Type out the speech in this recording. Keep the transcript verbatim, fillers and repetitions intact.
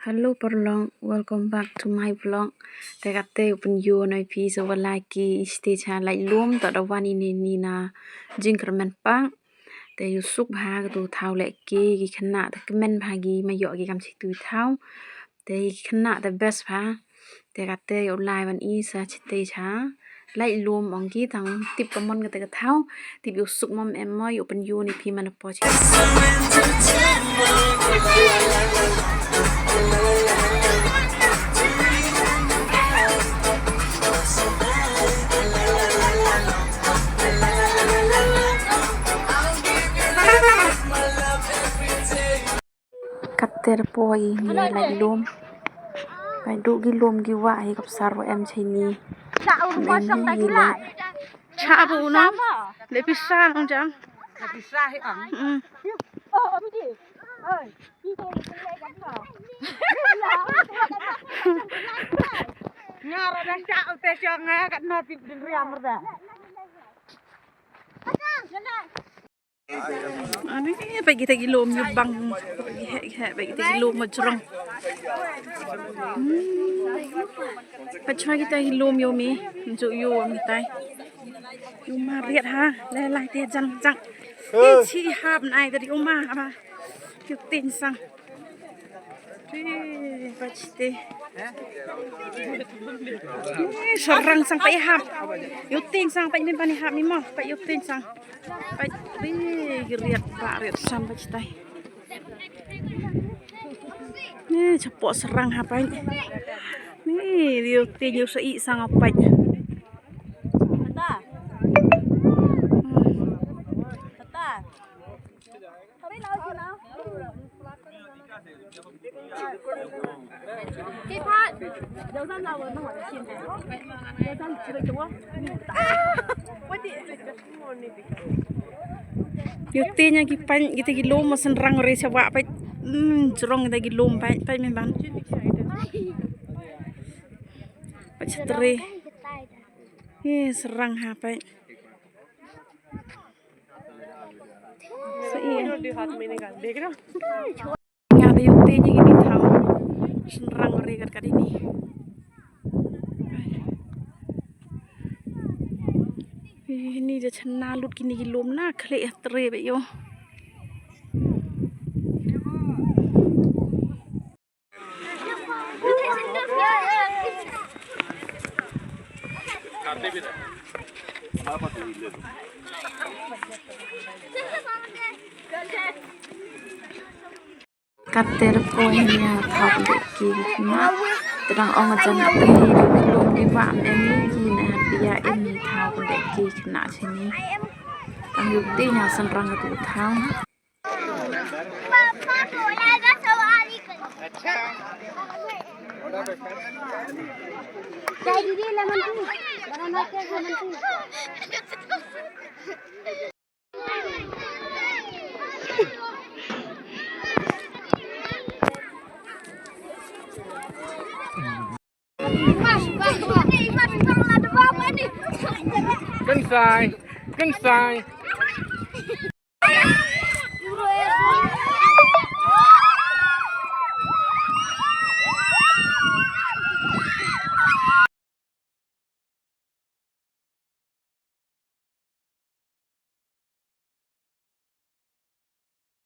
Hello paralok, welcome back to my vlog. Te kata u pynïoh noh ïa phi sa wa la ki i stage ha Laitlum, to da wan ine ni na Jingkyrmen Park. Te ïoh suk bha katu thaw leh ki, ki khynnah te kmen bha ki, ma ïoh ki kam chitu thaw. Te ki khynnah te best bha. Te kata ïoh lai wan i sa chitei cha Laitlum ong ki, tang tip ka mon kata ka thaw, tip ïoh suk mom em mo, ïoh pynïoh ni phi man po chi. Kater po i ni Laitlum. Pai du ki lum ki wah hi kap sar wa em chini. Em hi le. Cha bu no. Le pisa ong jang. Pisa hi ong. Mm. Nga ra dang cha u te chong nga kat no pin din riam ra. Ani, peit kita ki lum ïa bang. He, he, peit kita ki lum ma jrong. Hmm. Peit kita ki lum ïa mi. Ju ïa mi tai. Ïa ma riat ha. Le lai te jan jang. Ki chi hap nai tadi uma ha. Ïa tin sang. Ri, peit te. Ih, syrang sang peit hap. Ïa tin sang peit ni bani hap ni mo. Peit ïa tin sang. Peit, ih, riat ba riat sam peit tai. Ni chapoh syrang ha peit. Ni ïa tin ïa sa i sang peit. Ïa tin ïa ki peit kita ki lum ma syrang re sa wa peit. Hmm, jrong kita ki lum peit, peit men ban. Peit sa tre. Ih, syrang ha peit. Sa ïa. Nga da ïoh te ñi ki thaw. Syrang re kat kat ini. Ini da chana lut kini ki lum na khleh tre ba ïoh. Kater poi nia thaw pynbeit ki khynnah. Te dang ong jan ap ni lum ki ba am em ni ki na hap ïa em ni thaw pynbeit ki khynnah chini. Tang ïoh te nia syrang ka tu thaw. Kan sai, kan sai.